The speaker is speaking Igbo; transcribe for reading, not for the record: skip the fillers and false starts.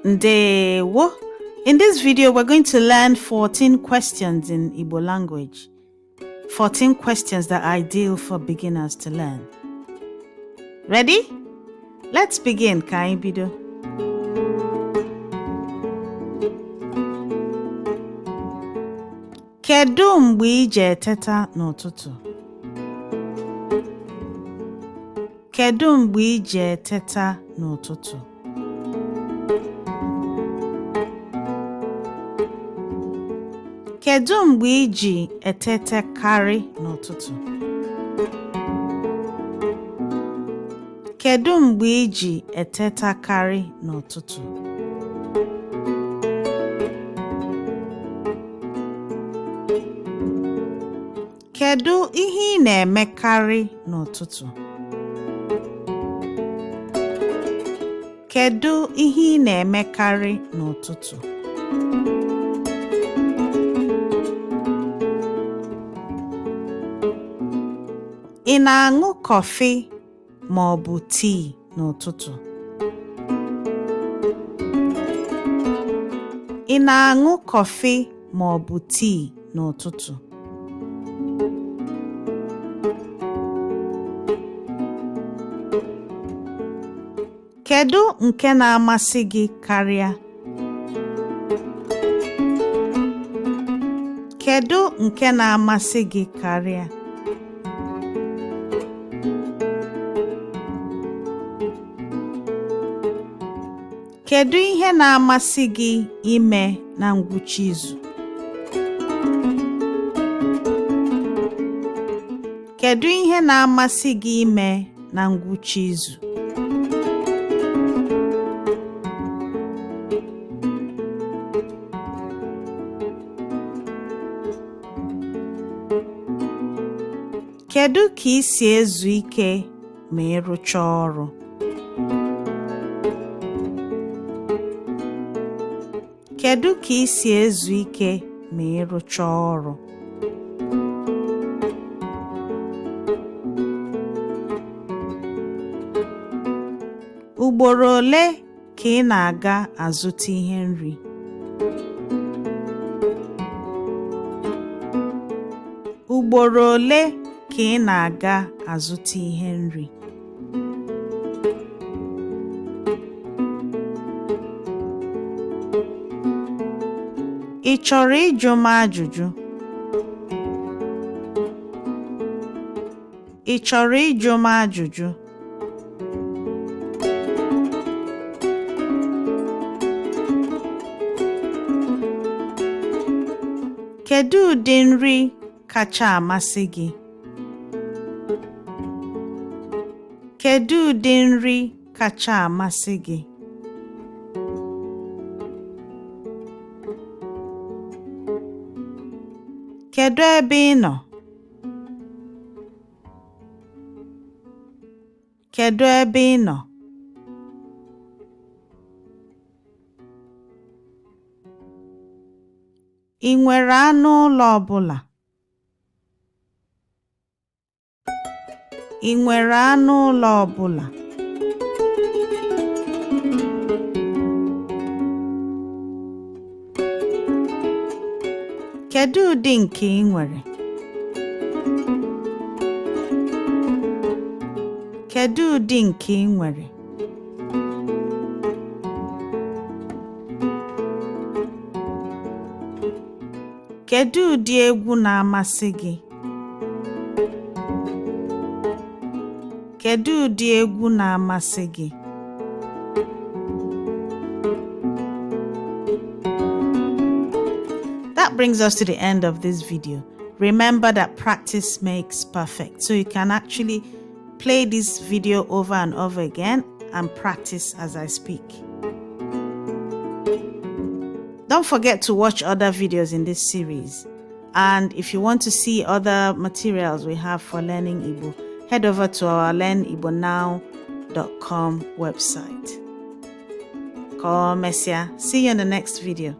Ndewo. In this video, we're going to learn 14 questions in Igbo language. 14 questions that are ideal for beginners to learn. Ready? Let's begin, ka anyị bido. Kedu mgbe i ji eteta n'ụtụtụ? Kedu mgbe i ji eteta n'ụtụtụ? Kedu mgbe i ji etetekarị n'ụtụtụ? Kedu mgbe i ji etetakarị n'ụtụtụ? Kedu ihe ị na-emekarị n'ụtụtụ? Kedu ihe ị na-emekarị n'ụtụtụ? Ị na-aṅụ kọfị ma ọ bụ tii n'ụtụtụ? Ị na-aṅụ kọfị ma ọ bụ tii n'ụtụtụ? Kedu nke na-amasị gị karịa? Kedu nke na-amasị gị karịa? Kedu ihe na-amasị gị ime na ngwụcha izu? Kedu ihe na-amasị gị ime na ngwụcha izu? Kedu ka i si ezu ike ma ị rụchaa ọrụ? Kedu ka i si ezu ike ma ị rụchaa ọrụ? Ugboro ole ka ị na-aga azụta ihe nri? Ugboro ole ka ị na-aga azụta ihe nri? Ị chọrọ ịjụ m ajụjụ? Ị chọrọ ịjụ m ajụjụ? Kedu ụdị nri kacha amasị gị? Kedu ụdị nri kacha amasị gị? Kedu ebe ị nọ? Kedu ebe ị nọ? Ị nwere anụ ụlọ ọ bụla? Ị nwere anụ ụlọ ọ bụla? Kedu ụdị nke ị nwere? Kedu ụdị nke ị nwere? Kedu ụdị egwu na-amasị gị? Kedu ụdị egwu na-amasị gị? That brings us to the end of this video. Remember that practice makes perfect. So you can actually play this video over and over again and practice as I speak. Don't forget to watch other videos in this series. And if you want to see other materials we have for learning Igbo, head over to our learnigbonow.com website. Ka o mesịa. See you in the next video.